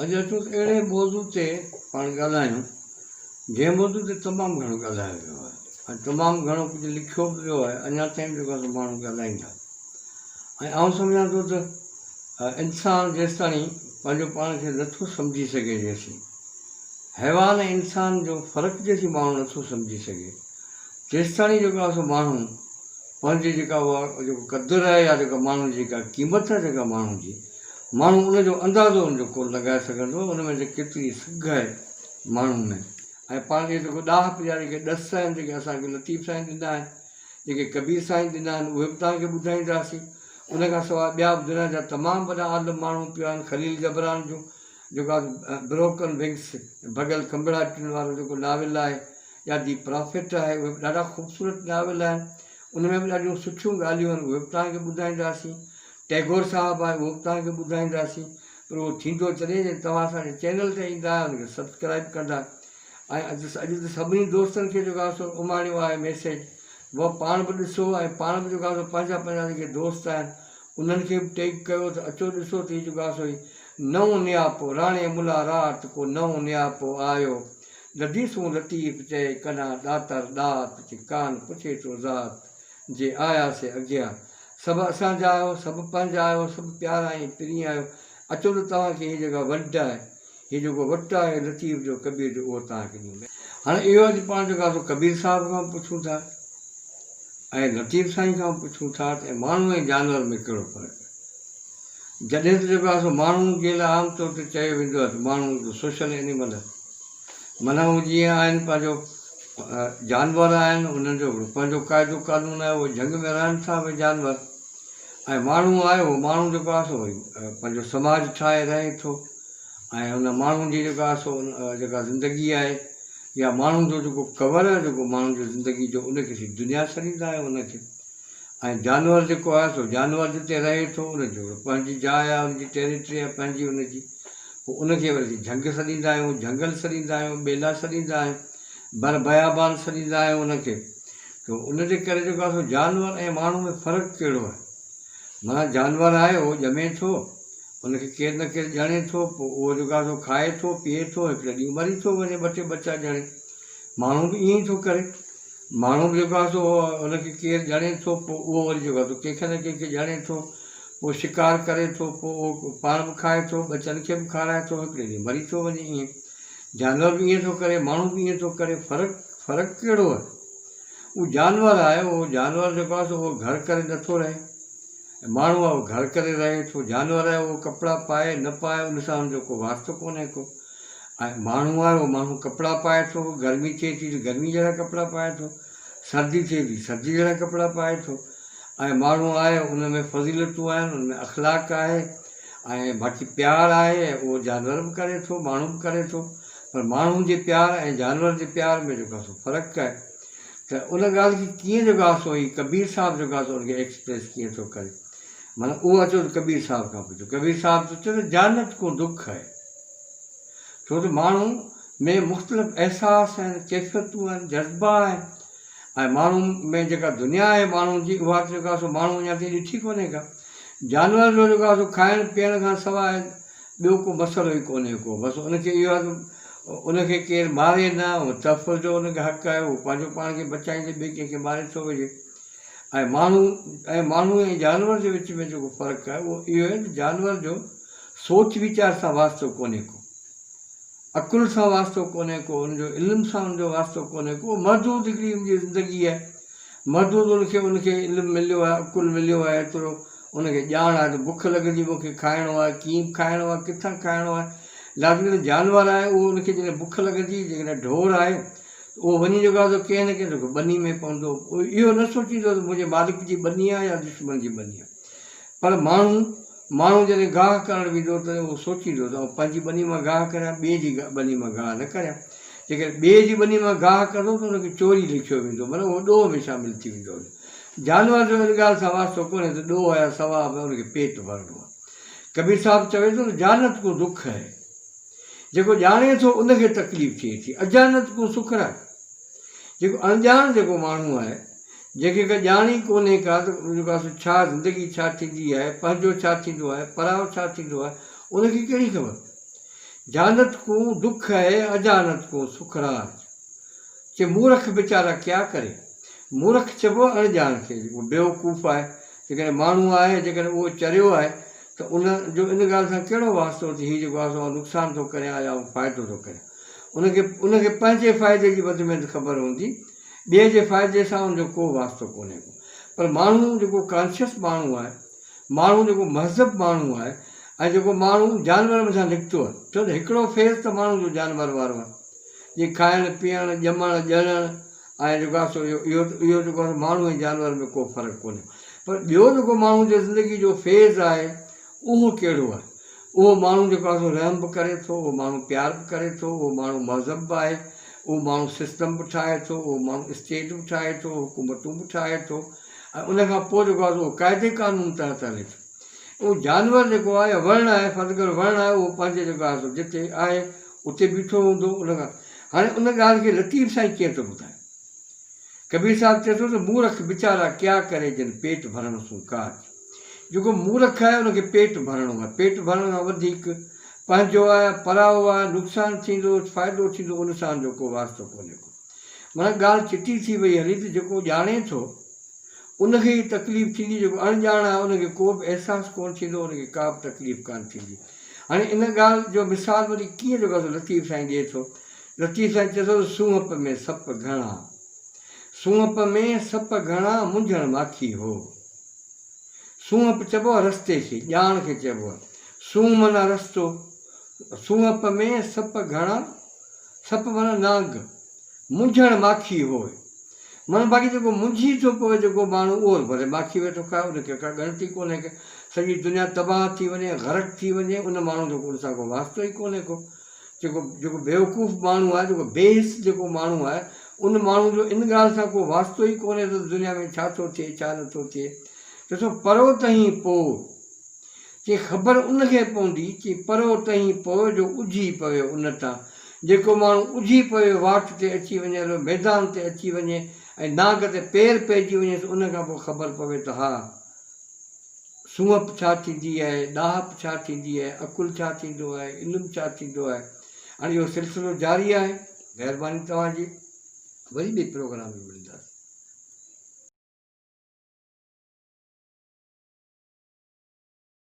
اڄ اچو ته اهڙي موضوع تي پاڻ ڳالهايون جنهن موضوع تي تمام گهڻو ڳالهايو ويو آهي ۽ تمام گهڻو ڪجهه لکيو به ويو آهي اڃا تائين به جيڪو آهي سو ماڻهو ڳالهائيندا ۽ آئون سمجهان ٿو ته انسان جيستاڻي پنهنجو پاڻ کي نٿو سمجهي سگهي جيسين حيوان ۽ انسان جو فرق جيسين ماڻهو نٿو سمجهي سگهي تيستاڻي جيڪو آهي سو ماڻهو پنهنجي جيڪا اها جيڪو قدر آهي يا جيڪا ماڻهو جي جيڪا قيمت آهي جيڪا ماڻهو جي ماڻهو ان جو اندازو ان جو ڪونه لڳائي سگهندو ان ۾ جي ڪيتري سگهه آهي ماڻهو ۾ ۽ پاڻ اهي جيڪو ڏاهپ جا جيڪي ڏس آهن جيڪي اسان کي لطيف سائين ڏنا آهن جيڪي ڪبير سائين ڏنا آهن اهي به توهان کي ٻڌائينداسين ان کان سواء ٻيا به دنيا جا تمام وڏا عالم ماڻهو پيا آهن خليل جبران جو جيڪو آهي بروڪن ونگس ڀڳل کنڀڙاٽين وارو جيڪو ناول آهي يا the prophet آهي اهي به ڏاڍا خوبصورت ناول آهن ان ۾ به ڏاڍيون سٺيون ڳالهيون آهن اهي به توهان کي ٻڌائينداسين ٽيگور صاحب آهي اهو به توهان کي ٻڌائينداسين پر اهو ٿيندو تڏهن جڏهن توهان اسان جي چينل تي ايندا ان کي سبسڪرائب ڪندا ۽ اڄ ته سڀني دوستن کي جيڪو آهي سو اماڻيو آهي ميسيج اهو پاڻ به ڏسو ۽ پاڻ به جيڪو آهي سو پنهنجا پنهنجا جيڪي دوست آهن انهن کي به ٽيگ ڪيو ته اچو ڏسو ته هي جيڪو آهي سو هي نئون نياپو راڻي ملا رات ڪو نئون نياپو آيو لديسون لطيف چئي ڪنا ڏاتر ڏات چي ڪان پڇي ٿو ذات جي آيا سي اڳيان سڀ اسان جا آهيو سڀ پنهنجا آهيو سڀ پيارا ۽ پرين آهيو اچو ته توهان کي هي جيڪا ونڊ آهي هي جيڪو وٽ آهي لطيف جو ڪبير جو اهو توهان کي ڏيون. هاڻي اهو اڄ پاڻ جيڪو آهي سو ڪبير صاحب کان به پڇون ٿا ۽ لطيف سائين کان به پڇون ٿا ته ماڻهو ۽ جانور ۾ ڪهڙو فرق آهي. جڏهن ته جيڪو آهي سو ماڻهو جي لاء عام طور تي چيو ويندو آهي ته ماڻهو هڪ سوشل اينيمل آهي معنيٰ هو جيئن آهن پنهنجو جانور آهن انهن جو هڪڙو پنهنجو قاعدو قانون آهي اهي جهنگ ۾ رهن ٿا اهي جانور ۽ ماڻهو آهي اهو ماڻهو جيڪو آهي سو وري پنهنجو سماج ٺاهي رهي ٿو ۽ ان ماڻهو جي جيڪا آهي سو جيڪا زندگي آهي يا ماڻهو جو جيڪو ڪور آهي جيڪو ماڻهو جو زندگي جو ان کي اسين دنيا سڏيندا آهيون ان کي ۽ جانور جيڪو آهي سو جانور جتي رهي ٿو ان جو پنهنجي جاء آهي ان جي ٽيريٽري آهي پنهنجي ان جي پوء ان کي وري اسين جهنگ سڏيندا آهيون جهنگل سڏيندا آهيون ٻيلا سڏيندا آهيون بر بيابان سڏيندا آهيون ان کي ته ان جي ڪري جيڪو آهي سو جانور ۽ ماڻهو ۾ فرق ڪهڙو آهي؟ معنيٰ جانور آهي اهو ڄمي ٿو، ان کي ڪير نه ڪير ڄڻي ٿو، پوء اهو جيڪو آهي سو کائي ٿو، پيئي ٿو، هڪڙي ڏينهن مري ٿو وڃي ٻه ٽي ٻچا ڄڻي. ماڻهو به ائين ئي ٿو ڪري. ماڻهو به جيڪو آهي سو ان کي ڪير ڄڻي ٿو، پوء اهو وري جيڪو آهي سو ڪنهن کي نه ڪنهن کي ڄڻي ٿو، پوء شڪار ڪري ٿو، پوء اهو پاڻ به کائي ٿو، ٻچن کي به کارائي ٿو، هڪڙي ڏينهن مري ٿو وڃي ائين. جانور به ائين ٿو ڪري، ماڻهو به ائين ٿو ڪري، فرق فرق ڪهڙو آهي؟ اهو جانور آهي، اهو جانور جيڪو آهي سو اهو گهر ڪري نٿو رهي ۽ ماڻهو آهي اهو گهر ڪري رهي ٿو، جانور آهي اهو ڪپڙا پائي نه پائي ان سان ان جو ڪو واسطو ڪونهي ڪو ۽ ماڻهو آهي اهو ماڻهو ڪپڙا پائي ٿو، گرمي ٿئي ٿي ته گرمي جهڙا ڪپڙا پائي ٿو، سردي ٿئي ٿي سردي جهڙا ڪپڙا پائي ٿو ۽ ماڻهو آهي ان ۾ فضيلتون آهن، ان ۾ اخلاق آهي ۽ باقي پيار آهي اهو جانور به ڪري ٿو ماڻهو به ڪري ٿو پر ماڻهو جي پيار ۽ جانور جي پيار ۾ جيڪو آهي سو فرق آهي ته ان ڳالهه کي ڪيئن جيڪو آهي سو هي ڪبير صاحب جيڪو آهي سو ان کي ايڪسپريس ڪيئن ٿو ڪري معنيٰ اهو اچو ته ڪبير صاحب کان پڇو ڪبير صاحب ٿو چئي ته جانت ڪو دک آهي ڇو ته ماڻهو ۾ مختلف احساس آهن ڪيفيتون آهن جذبا آهن ۽ ماڻهو ۾ جيڪا دنيا آهي ماڻهو جي اها ته جيڪو آهي سو ماڻهو اڃا تائين ڏٺي ڪونهي ڪا. جانور جو جيڪو آهي سو کائڻ پيئڻ کان سواء ٻيو ڪو مسئلو ئي ڪونهي ڪو. بس ان کي اهو آهي ته ان کي ڪير ماري نه، تحفظ جو ان کي حق آهي، هو پنهنجو پاڻ کي بچائيندي ٻئي ڪنهن کي ماري ٿو وجهي. ۽ ماڻهو ۽ ماڻهو ۽ جانور جي وچ ۾ جيڪو فرق آهي اهو اهو آهي ته جانور جو سوچ ويچار سان واسطو ڪونهي ڪو. عقل سان واسطو ڪونهي ڪو، ان جو علم سان ان جو واسطو ڪونهي ڪو، محدود هڪڙي ان جي زندگي آهي، محدود ان کي ان کي علم مليو آهي، عقل مليو آهي ايترو ان کي ڄاڻ آهي ته بک لڳندي مون کي کائڻو آهي، ڪيئن به کائڻو آهي، ڪٿان کائڻو آهي، لازمي ته جانور آهي اهو ان کي جڏهن بک لڳندي، جيڪڏهن ڍور آهي ته اهو وڃي جيڪو آهي سو ڪنهن نه ڪنهن ٻني ۾ پوندو، اهو نه سوچيندو ته منهنجي مالڪ جي ٻني آهي يا دشمن جي ٻني آهي. پر ماڻهو، ماڻهو جڏهن گاهه ڪرڻ ويندو تڏهن اهو سوچيندو ته آئون پنهنجي ٻني مان گاهه ڪريان، ٻئي جي ٻني مان گاهه نه ڪريان. جيڪڏهن ٻئي جي ٻني مان گاهه ڪندو ته ان کي چوري ليکيو ويندو، معنيٰ اهو ڏوهه ۾ شامل ٿي ويندو. جانور جو ان ڳالهه سان واسطو ڪونهي ته ڏوهه يا ثواب آهي، ان کي پيٽ ڀرڻو آهي. ڪبير صاحب چوي ٿو ته جانت ڪو دک هي. جيڪو ڄاڻي ٿو ان کي تڪليف ٿئي ٿي. اجانت ڪو سک رهي. جيڪو اڻڄاڻ جيڪو ماڻهو آهي، جنهن کي ڪا ڄاڻ ئي ڪونهي ڪا ته جيڪو آهي سو ڇا زندگي ڇا ٿيندي آهي، پنهنجو ڇا ٿيندو آهي، پرائو ڇا ٿيندو آهي، ان کي ڪهڙي خبر؟ جانت ڪون دک هي اجانت ڪون سکراج. چي مورک ويچارا ڪيا ڪري. مورک چئبو آهي اڻڄاڻ کي جيڪو بيوقوف آهي. جيڪڏهن ماڻهو آهي جيڪڏهن اهو چريو آهي ته ان جو ان ڳالهه سان ڪهڙو واسطو ته هي جيڪو آهي سو آئون نقصان ٿو ڪريان يا آئون فائدو ٿو ڪريان. ان کي ان کي پنهنجي فائدي جي وڌ ۾ وڌ خبر هوندي ٻئي جي فائدي سان ان جو ڪو واسطو ڪونهي ڪو. پر ماڻهو جيڪو ڪانشس ماڻهو آهي ماڻهو جيڪو مهذب ماڻهو آهي ۽ جيڪو ماڻهو جانور منجهان نڪتو آهي ڇو ته هڪڙو فيز ته ماڻهو جو جانور وارو آهي جي کائڻ پيئڻ ڄمڻ ڄڻڻ ۽ جيڪو آهي سو اهو اهو اهو جيڪو آهي ماڻهو ۽ جانور ۾ ڪو فرق ڪونهي پر ٻيو جيڪو ماڻهو جو زندگي جو فيز آهي اهو ڪهڙو آهي اهو ماڻهو جيڪو آهي سو رحم به ڪري ٿو اهو ماڻهو پيار به ڪري ٿو اهو ماڻهو مهذب به آهي اهو ماڻهو سسٽم به ٺاهي ٿو اهو ماڻهو اسٽيٽ به ٺاهي ٿو حڪومتون به ٺاهي ٿو ۽ ان کان پوء جيڪو آهي سو اهو قاعدي قانون تحت هلي ٿو. اهو جانور جيڪو آهي يا وڻ آهي فرض ڪريو وڻ آهي اهو پنهنجي جيڪو آهي سو جتي آهي اتي بيٺو هوندو ان کان هاڻي ان ڳالهه کي لطيف سائين ڪيئن ٿو ٻڌائي. ڪبير صاحب چئي ٿو ته مورک ويچارا ڪيا ڪري جن پيٽ ڀرڻ سون ڪاج. جيڪو مورک آهي ان کي پيٽ ڀرڻو آهي پيٽ ڀرڻ کان وڌيڪ پنهنجو آهي پرائو آهي نقصان ٿيندو فائدو ٿيندو ان سان ان جو ڪو واسطو ڪونهي ڪو. معنيٰ ڳالهه چٽي ٿي وئي هلي ته جيڪو ڄاڻي ٿو ان کي ئي تڪليف ٿيندي جيڪو اڻ ڄاڻ آهي ان کي ڪو به احساس ڪونه ٿيندو ان کي ڪا به تڪليف ڪانه ٿيندي. هاڻي ان ڳالهه جو مثال وري ڪيئن جيڪو آهي سو لطيف سائين ڏئي ٿو. لطيف سائين چئي ٿو ته سونهپ ۾ سپ گهڻا، سونهپ ۾ سپ گهڻا منجهڻ ماکي هو. سونهپ چئبو آهي رستي کي، ڄاڻ کي چئبو آهي. سونهن معنيٰ رستو، سونهپ ۾ سپ گهڻا، سپ معنيٰ نانگ، منجهڻ ماکي هوء. معنيٰ باقي جيڪو منجهي ٿو پوي جيڪو ماڻهو اهو ڀلي ماکي ويٺو کائي ان کي ڪا ڳڻتي ڪونهي ڪي سڄي دنيا تباهه ٿي وڃي غرق ٿي وڃي ان ماڻهو جو ان سان ڪو واسطو ئي ڪونهي ڪو. جيڪو جيڪو بيوقوف ماڻهو آهي جيڪو بي حس جيڪو ماڻهو آهي ان ماڻهو جو ان ڳالهه سان ڪو واسطو ئي ڪونهي ته دنيا ۾ ڇا ٿو ٿئي ڇا نٿو ٿئي. ڏسو پرو تهين پوء. چي خبر ان کي پوندي، چي پرو تهين پوء جو اجهي پوي ان تان. جيڪو ماڻهو اجهي پوي واٽ تي اچي وڃي الو ميدان تي اچي وڃي ۽ نانگ تي پير پئجي وڃيس ان کان پوء خبر پوي ته ها سونهپ ڇا ٿيندي آهي، ڏاهپ ڇا ٿيندي آهي، عقل ڇا ٿيندو آهي، علم ڇا ٿيندو آهي. هاڻي اهو سلسلو جاري آهي. مهرباني توهان جي. وري ٻئي پروگرام ۾ ملنداسين.